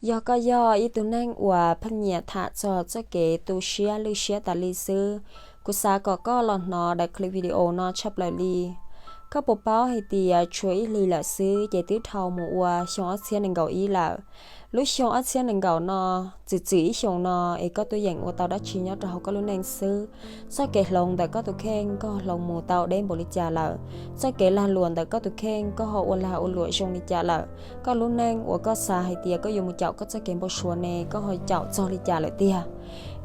Yog koj yog ib tug neeg uas pheej nyiam tham txog txoj kev tu siab lwj siab tas li xwb, kuv xav kom koj los hnov daim clip video no tshaj plaws li. Koj puas paub hais tias tshuav ib hlis lawm xwb ces twb dhau mus ua xyoo ob txhiab nees nkaum ib lawm. Lub xyoo ob txhiab nees nkaum no, txwm txwm ib xyoos no es koj tuaj yeem ua tau dab tsi nyob rau hauv koj lub neej xwb? Txoj kev hloov ntawm koj tus kheej koj ho hloov mus tau deb npaum li cas lawm? Txoj kev lag luam ntawm koj tus kheej koj ho ua lag ua luam zoo li cas lawm? Koj lub neej uas koj xav hais tias koj yuav mus caum koj txoj kev npau suav ne, koj ho caum txog li cas lawm tiag?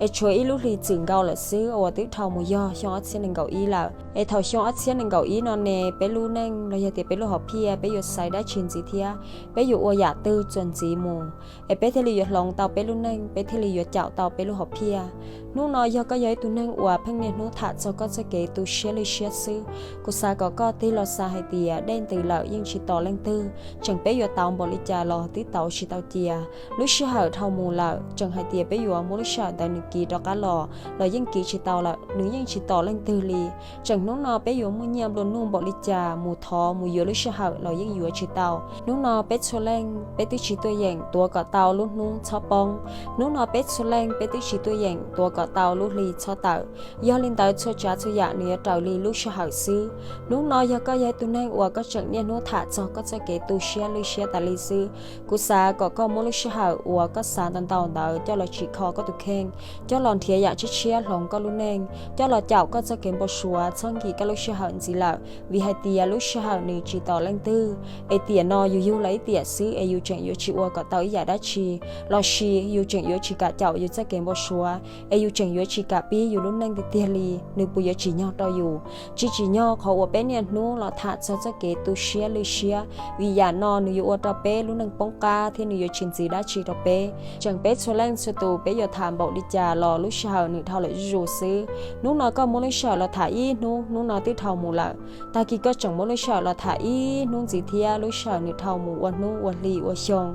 Es tshuav ib lub hlis txwm nkaus lawm xwb uas twb dhau mus yog xyoo ob txhiab nees nkaum ib lawm. Es thaum xyoo ob txhiab nees nkaum ib no ne, peb lub neej los yog tias peb lub hom phiaj peb yuav xaiv dab tsi ntxiv thiab peb yuav ua yam twg txuas ntxiv mus, es peb thiaj li yuav hloov tau peb lub neej, peb thiaj li yuav caum tau peb lub hom phiaj. Hnub no yog koj yog ib tug neeg uas pheej niaj hnub tham txog koj txoj kev tu siab lwj siab xwb, kuv xav kom koj tig los xav hais tias dej ntws lawm yeej tsis tos leej twg, tseem peb yuav tauv npaum li cas los twb tauv tsis tau cia. Lub sij hawm dhau mus lawm, tseem hais tias peb yuav muab lub sij hawm ntawd nws kiv rov qab los los yeej kiv tsis tau lawm, nws yeej tsis tos leej twg li. Tseem hnub no peb yuav muaj nyiaj nplua nuj npaum li cas mus thov mus yuav lub sij hawm los yeej yuav tsis tau. Hnub no peb txhua leej peb twb tsis tuaj yeem tuav kom tau lub hnub txhob poob. Hnub no peb txhua leej peb twb tsis tuaj yeem tuav kom tau lub hli txhob tawm. Yog li ntawd txhua tsav txhua yam nws yuav raws li lub sij hawm xwb. Hnub no yog koj yog ib tug neeg uas koj tseem niaj hnub tham txog koj txoj kev tu siab lwj siab tas li xwb, kuv xav kom koj muab lub sij hawm uas koj xav ntau ntau ntawd coj los tsim kho koj tus kheej, coj los nrhiav yam tshiab tshiab hloov koj lub neej, coj los caum koj txoj kev npau suav txhob nkim koj lub sij hawm ntxiv lawm, vim hais tias lub sij hawm nws tsis tos leej twg. Es tiam no yus yug los ib tiam xwb es yus tseem yuav tsis ua kom tau ib yam dab tsi, los sis yus tseem yuav tsis kam caum yus txoj kev npau suav, es yus tseem yuav tsis kam pib yus lub neej tiag tiag li, nws puas yuav tsim nyog rau yus? Tsis tsim nyog qhov uas peb niaj hnub los tham txog txoj kev tu siab lwj siab, vim yam no nws yuav ua rau peb lub neej poob qab thiab nws yuav tsis ntxiv dab tsi rau peb. Tseem peb txhua leej txhua tus peb yuav tham npaum li cas los lub sij hawm nws dhau lawm zuj zus xwb. Hnub no koj muab lub sij hawm los tham ib hnub, hnub no twb dhau mus lawm. Tag kis koj tseem muab lub sij hawm los tham ib hnub ntxiv thiab, lub sij hawm nws dhau mus ua hnub ua hli ua xyoo.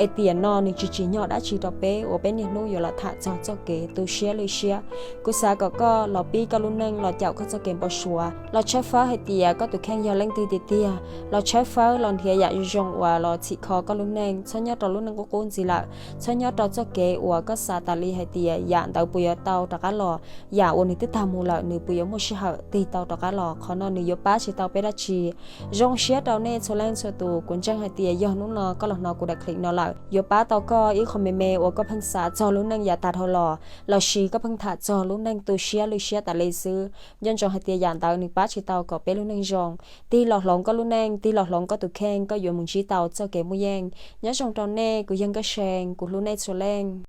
Es tiam no nws tsis tsim nyog dab tsi rau peb uas peb niaj hnub yuav los tham txog txoj kev tu siab lwj siab. Kuv xav kom koj los pib koj lub neej los caum koj txoj kev npau suav, los tshawb fawb hais tias koj tus kheej yog leej twg tiag tiag, los tshawb fawb los nrhiav yam zoo zoo uas los txhim kho koj lub neej, txhob nyob rau lub neej qub qub ntxiv lawm, txhob nyob rau txoj kev uas koj xav tas li hais tias yam ntawd puas yuav tau rov qab los, yam uas nws twb tag mus lawm nws puas yuav muaj sij hawm tig tau rov qab los. Qhov no nws yuav pab tsis tau peb dab tsi. Zoo siab rau nej txhua leej txhua tus, kuv ntseeg hais tias yog hnub no koj los hnov kuv daim clip no lawm yuav pab tau koj ib qho me me uas koj pheej xav txog lub neej yav tas dhau los, los sis koj pheej tham txog lub neej tu siab lwj siab tas li xwb. Nco ntsoov hais tias yam ntawd nws pab tsis tau kom peb lub neej zoo. Tig los hloov koj lub neej, tig los hloov koj tus kheej, koj yuav mus ntsib tau txoj kev muaj yeej. Nyob zoo rau nej, kuv yog Nkauj See, kuv hlub nej txhua leej.